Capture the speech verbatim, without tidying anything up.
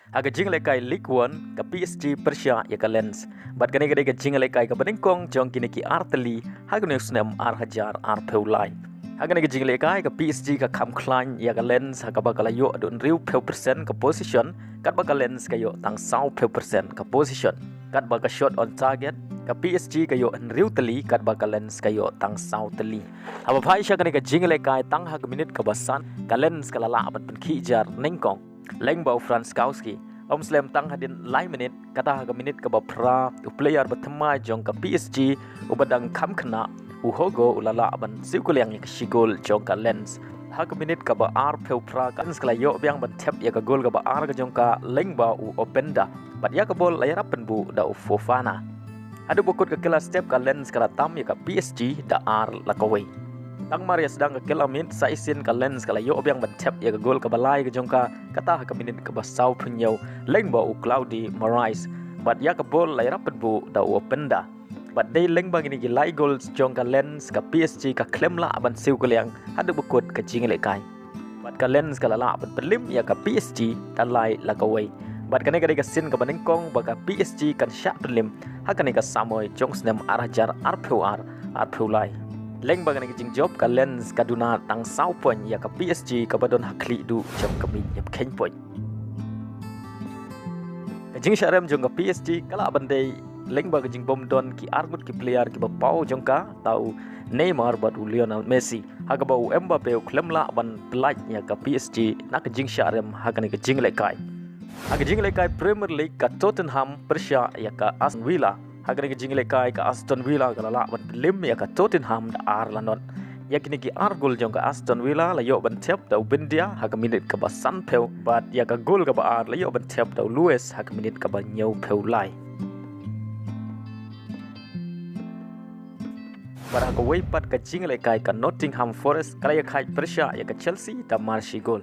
Ha ka jinglehkai Ligue One, ka P S G pyrshah ïa ka Lens. Bad kane ka dei ka jinglehkai kaba nyngkong jong kine ki ar tylli ha kane u snem ar hajar arphew lai. Ha kane ka jinglehkai, ka P S G ka kham khlaiñ ïa ka Lens ha kaba ka la ïoh haduh hynriewphew percent ka possession, katba ka Lens ka ïoh tang sawphew percent ka possession. Katba ka shot on target, ka P S G ka ïoh hynriew tylli, katba ka Lens ka ïoh tang saw tylli. Haba phai sha kane ka jinglehkai, tang ha ka minit kaba san, ka Lens ka la lah ban pynkhih jar nyngkong lyngba u Frankowski. Ym slem tang hadien lai minit, kata ha ka minit kaba phra, u player ba thymmai jong ka P S G, uba dang kham khynnah, u Hugo, u la lah ban siew kylliang ïa ka shi gol jong ka Lens. Ha ka minit kaba arphew phra, ka Lens ka la ïoh biang ban thep ïa ka gol kaba ar ka jong ka lyngba u Openda. Bad ïa ka bol la ïarap pynbuh da u Fofana. Haduh ba kut ka kylla step, ka Lens ka la tam ïa ka P S G da ar la kawei. Tang mar ïa sdang ka kylla miet, sa shisien ka Lens ka la ïoh biang ban thep ïa ka gol kaba lai ka jong ka, kata ha ka minit kaba sawphew hynñiew lyngba u Claude Moraes. Bad ïa ka bol la ïarap pynbuh da u Openda. Bad dei lyngba kine ki lai gol jong ka Lens, ka P S G ka khlem lah ban siew kylliang haduh ba kut ka jinglehkai. Bad ka Lens ka la lah ban pynlip ïa ka P S G da lai la kawei. Bad kane ka dei ka sien kaba nyngkong ba ka P S G kan shah pynlip ha kane ka samoi jong u snem ar hajar arphew ar, arphew lai. Lyngba kane ka jingjop, ka Lens ka duna tang saw point ïa ka P S G kaba don ha khlieh duh jong ka miej ïapkheiñ point. Ka jingshah rem jong ka P S G ka lah ban dei lyngba ka jingbym don ki ar ngut ki player kiba paw jong ka, uta u Neymar bad u Lionel Messi. Ha kaba u Mbappe u khlem lah ban pyllait ïa ka P S G na ka jingshah rem ha kane ka jinglehkai. Ha ka jinglehkai Premier League, ka Tottenham pyrshah ïa ka Aston Villa. Ha kane ka jinglehkai, ka Aston Villa ka la lah ban pynlip ïa ka Tottenham da ar la not. Ïa kine ki ar gol jong ka Aston Villa la ïoh ban thep da u Buendia ha ka minit kaba sanphew, bad ïa ka gol kaba ar la ïoh ban thep da u Luiz ha ka minit kaba hynñiewphew lai. Bad ha kawei pat ka jinglehkai, ka Nottingham Forest ka la ïakhaid pyrshah ïa ka Chelsea da mar shi gol.